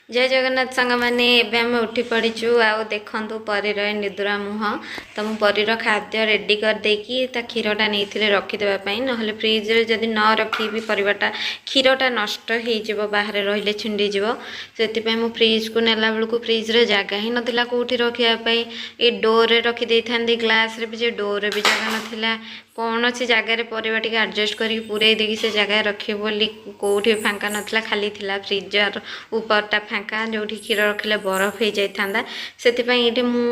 ଜୟ ଜଗନ୍ନାଥ ସାଙ୍ଗମାନେ, ଏବେ ଆମେ ଉଠି ପଡ଼ିଛୁ। ଆଉ ଦେଖନ୍ତୁ ପରୀର ଏ ନିଦୁରା ମୁହଁ। ତ ମୁଁ ପରୀର ଖାଦ୍ୟ ରେଡ଼ି କରିଦେଇକି ତା କ୍ଷୀରଟା ନେଇଥିଲି ରଖିଦେବା ପାଇଁ, ନହେଲେ ଫ୍ରିଜରେ ଯଦି ନ ରଖିବି ପରିବାଟା କ୍ଷୀରଟା ନଷ୍ଟ ହେଇଯିବ, ବାହାରେ ରହିଲେ ଛିଣ୍ଡିଯିବ। ସେଥିପାଇଁ ମୁଁ ଫ୍ରିଜକୁ ନେଲା ବେଳକୁ ଫ୍ରିଜରେ ଜାଗା ହିଁ ନଥିଲା କେଉଁଠି ରଖିବା ପାଇଁ। ଏ ଡୋରରେ ରଖିଦେଇଥାନ୍ତି ଗ୍ଲାସ୍ରେ ବି, ଯେ ଡୋରରେ ବି ଜାଗା ନଥିଲା। କୌଣସି ଜାଗାରେ ପରିବା ଟିକେ ଆଡ଼ଜଷ୍ଟ କରିକି ପୂରେଇ ଦେଇକି ସେ ଜାଗାରେ ରଖିବି ବୋଲି କେଉଁଠି ଫାଙ୍କା ନଥିଲା। ଖାଲି ଥିଲା ଫ୍ରିଜର ଉପରଟା ଫାଙ୍କା, ଯେଉଁଠି କ୍ଷୀର ରଖିଲେ ବରଫ ହେଇଯାଇଥାନ୍ତା। ସେଥିପାଇଁ ଏଇଠି ମୁଁ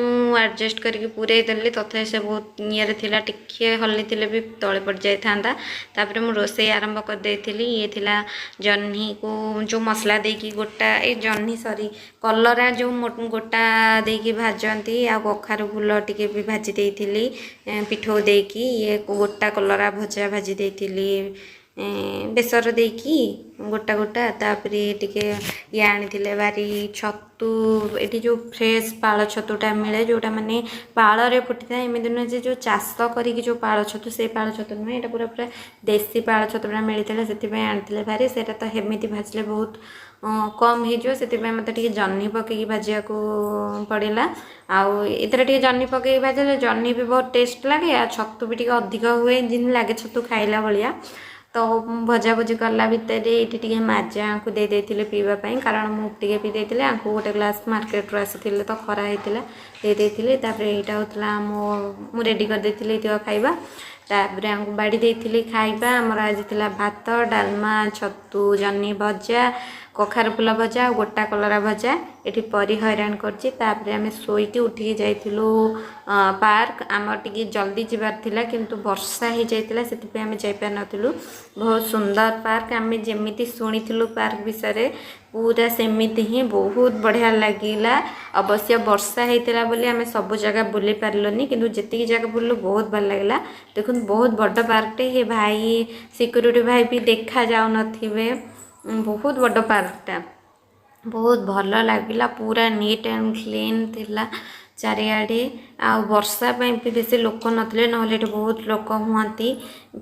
ଆଡ଼ଜଷ୍ଟ କରିକି ପୂରେଇ ଦେଲି। ତଥାପି ସେ ବହୁତ ଇଏରେ ଥିଲା, ଟିକିଏ ହଲିଥିଲେ ବି ତଳେ ପଡ଼ିଯାଇଥାନ୍ତା। ତାପରେ ମୁଁ ରୋଷେଇ ଆରମ୍ଭ କରିଦେଇଥିଲି। ଇଏ ଥିଲା ଜହ୍ନିକୁ ଯେଉଁ ମସଲା ଦେଇକି ଗୋଟା, ଏ ଜହ୍ନି ସରି କଲରା ଯେଉଁ ଗୋଟା ଦେଇକି ଭାଜନ୍ତି, ଆଉ କଖାରୁ ଫୁଲ ଟିକେ ବି ଭାଜି ଦେଇଥିଲି ପିଠଉ ଦେଇକି। ଇଏ ଗୋଟା କଲରା ଭଜା ଭାଜି ଦେଇଥିଲି ବେସର ଦେଇକି ଗୋଟା ଗୋଟା। ତାପରେ ଟିକେ ଇଏ ଆଣିଥିଲେ ଭାରି ଛତୁ। ଏଠି ଯେଉଁ ଫ୍ରେଶ୍ ପାଳ ଛତୁଟା ମିଳେ, ଯେଉଁଟା ମାନେ ପାଳରେ ଫୁଟିଥାଏ, ଏମିତି ନୁହେଁ ଯେ ଯେଉଁ ଚାଷ କରିକି ଯେଉଁ ପାଳ ଛତୁ, ସେ ପାଳ ଛତୁ ନୁହେଁ, ଏଇଟା ପୁରା ପୁରା ଦେଶୀ ପାଳ ଛତୁଟା ମିଳିଥିଲା, ସେଥିପାଇଁ ଆଣିଥିଲେ ଭାରି। ସେଇଟା ତ ହେମିତି ଭାଜିଲେ ବହୁତ କମ୍ ହେଇଯିବ, ସେଥିପାଇଁ ମୋତେ ଟିକେ ଜହ୍ନି ପକେଇକି ଭାଜିବାକୁ ପଡ଼ିଲା। ଆଉ ଏଥିରେ ଟିକେ ଜହ୍ନି ପକେଇକି ଭାଜିଲେ ଜହ୍ନି ବି ବହୁତ ଟେଷ୍ଟ ଲାଗେ, ଆଉ ଛତୁ ବି ଟିକେ ଅଧିକ ହୁଏ, ଯେମିତି ଲାଗେ ଛତୁ ଖାଇଲା ଭଳିଆ। ତ ଭଜାଭୁଜି କଲା ଭିତରେ ଏଇଠି ଟିକେ ମାଜା ଆଙ୍କୁ ଦେଇ ଦେଇଥିଲି ପିଇବା ପାଇଁ, କାରଣ ମୁଁ ଟିକେ ପିଇ ଦେଇଥିଲି, ଆଙ୍କୁ ଗୋଟେ ଗ୍ଲାସ୍ ମାର୍କେଟରୁ ଆସିଥିଲେ ତ ଖରା ହେଇଥିଲା ଦେଇ ଦେଇଥିଲି। ତାପରେ ଏଇଟା ହେଉଥିଲା ମୋ ମୁଁ ରେଡ଼ି କରିଦେଇଥିଲି ଏତିକ ଖାଇବା। ତାପରେ ଆଙ୍କୁ ବାଡ଼ି ଦେଇଥିଲି ଖାଇବା। ଆମର ଆଜି ଥିଲା ଭାତ, ଡାଲମା, ଛତୁ ଜହ୍ନି ଭଜା, କଖାରୁ ଫୁଲ ଭଜା ଆଉ ଗୋଟା କଲରା ଭଜା। ଏଠି ପରୀ ହଇରାଣ କରୁଛି। ତାପରେ ଆମେ ଶୋଇକି ଉଠିକି ଯାଇଥିଲୁ ପାର୍କ। ଆମର ଟିକେ ଜଲ୍ଦି ଯିବାର ଥିଲା, କିନ୍ତୁ ବର୍ଷା ହେଇଯାଇଥିଲା, ସେଥିପାଇଁ ଆମେ ଯାଇପାରିନଥିଲୁ। ବହୁତ ସୁନ୍ଦର ପାର୍କ, ଆମେ ଯେମିତି ଶୁଣିଥିଲୁ ପାର୍କ ବିଷୟରେ ପୁରା ସେମିତି ହିଁ, ବହୁତ ବଢ଼ିଆ ଲାଗିଲା। ଅବଶ୍ୟ ବର୍ଷା ହେଇଥିଲା ବୋଲି ଆମେ ସବୁ ଜାଗା ବୁଲି ପାରିଲୁନି, କିନ୍ତୁ ଯେତିକି ଜାଗା ବୁଲିଲୁ ବହୁତ ଭଲ ଲାଗିଲା। ଦେଖନ୍ତୁ ବହୁତ ବଡ଼ ପାର୍କଟେ। ହେ ଭାଇ ସିକ୍ୟୁରିଟି ଭାଇ ବି ଦେଖା ଯାଉନଥିବେ, ବହୁତ ବଡ଼ ପାର୍କଟା, ବହୁତ ଭଲ ଲାଗିଲା। ପୁରା ନିଟ୍ ଆଣ୍ଡ କ୍ଲିନ୍ ଥିଲା ଚାରିଆଡ଼େ। ଆଉ ବର୍ଷା ପାଇଁ ବି ବେଶୀ ଲୋକ ନଥିଲେ, ନହେଲେ ଏଠି ବହୁତ ଲୋକ ହୁଅନ୍ତି।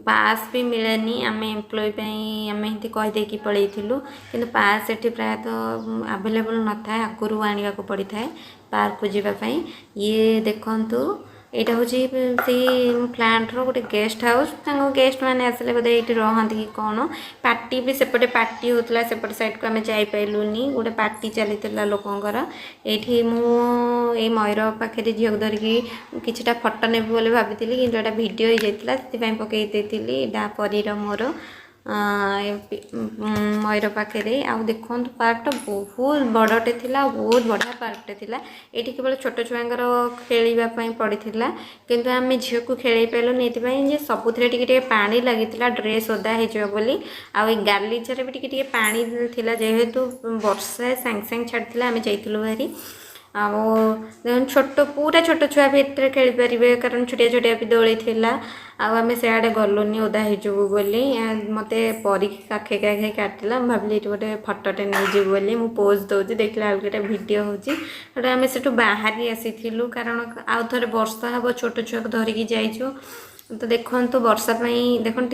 ପାସ୍ ବି ମିଳେନି, ଆମେ ଏମ୍ପ୍ଲୟି ପାଇଁ ଆମେ ଏମିତି କହିଦେଇକି ପଳେଇଥିଲୁ, କିନ୍ତୁ ପାସ୍ ଏଠି ପ୍ରାୟତଃ ଆଭେଲେବୁଲ୍ ନଥାଏ, ଆଗରୁ ଆଣିବାକୁ ପଡ଼ିଥାଏ ପାର୍କକୁ ଯିବା ପାଇଁ। ଇଏ ଦେଖନ୍ତୁ ଏଇଟା ହେଉଛି ସେଇ ଫ୍ଲାଟ୍ର ଗୋଟେ ଗେଷ୍ଟ ହାଉସ୍। ତାଙ୍କ ଗେଷ୍ଟ ମାନେ ଆସିଲେ ବୋଧେ ଏଇଠି ରହନ୍ତି କି କ'ଣ। ପାର୍ଟି ବି ସେପଟେ ପାର୍ଟି ହେଉଥିଲା, ସେପଟେ ସାଇଡ଼କୁ ଆମେ ଯାଇପାରିଲୁନି, ଗୋଟେ ପାର୍ଟି ଚାଲିଥିଲା ଲୋକଙ୍କର। ଏଇଠି ମୁଁ ଏଇ ମୟୂର ପାଖରେ ଝିଅକୁ ଧରିକି କିଛିଟା ଫଟୋ ନେବି ବୋଲି ଭାବିଥିଲି, କିନ୍ତୁ ଏଇଟା ଭିଡ଼ିଓ ହେଇଯାଇଥିଲା, ସେଥିପାଇଁ ପକେଇ ଦେଇଥିଲି। ଏଇଟା ପରୀର ମୋର ମୟୂର ପାଖରେ। ଆଉ ଦେଖନ୍ତୁ ପାର୍କଟା ବହୁତ ବଡ଼ଟେ ଥିଲା ଆଉ ବହୁତ ବଢ଼ିଆ ପାର୍କଟେ ଥିଲା। ଏଇଠି କେବଳ ଛୋଟ ଛୁଆଙ୍କର ଖେଳିବା ପାଇଁ ପଡ଼ିଥିଲା, କିନ୍ତୁ ଆମେ ଝିଅକୁ ଖେଳେଇ ପାରିଲୁନି ଏଥିପାଇଁ ଯେ ସବୁଥିରେ ଟିକେ ଟିକେ ପାଣି ଲାଗିଥିଲା, ଡ୍ରେସ୍ ଓଦା ହେଇଯିବ ବୋଲି। ଆଉ ଏଇ ଗାଲିଚାରେ ବି ଟିକେ ଟିକେ ପାଣି ଥିଲା, ଯେହେତୁ ବର୍ଷା ସାଙ୍ଗେ ସାଙ୍ଗେ ଛାଡ଼ିଥିଲା ଆମେ ଯାଇଥିଲୁ ଭାରି। ଆଉ ଦେଖନ୍ତୁ ଛୋଟ ପୁରା ଛୋଟ ଛୁଆ ବି ଏଥିରେ ଖେଳିପାରିବେ, କାରଣ ଛୋଟିଆ ଛୋଟିଆ ବି ଦୋଳି ଥିଲା। ଆଉ ଆମେ ସିଆଡ଼େ ଗଲୁନି ଓଦା ହେଇଯିବୁ ବୋଲି। ମୋତେ ପରୀ କାଖେଇ କାଖେଇ କାଟିଲା। ମୁଁ ଭାବିଲି ଏଇଠି ଗୋଟେ ଫଟୋଟେ ନେଇଯିବୁ ବୋଲି ମୁଁ ପୋଜ୍ ଦେଉଛି, ଦେଖିଲା ବେଳକୁ ଏଇଟା ଭିଡ଼ିଓ ହେଉଛି। ସେଠୁ ଆମେ ସେଠୁ ବାହାରି ଆସିଥିଲୁ, କାରଣ ଆଉ ଥରେ ବର୍ଷା ହେବ, ଛୋଟ ଛୁଆକୁ ଧରିକି ଯାଇଛୁ। ତ ଦେଖନ୍ତୁ ବର୍ଷା ପାଇଁ ଦେଖନ୍ତୁ।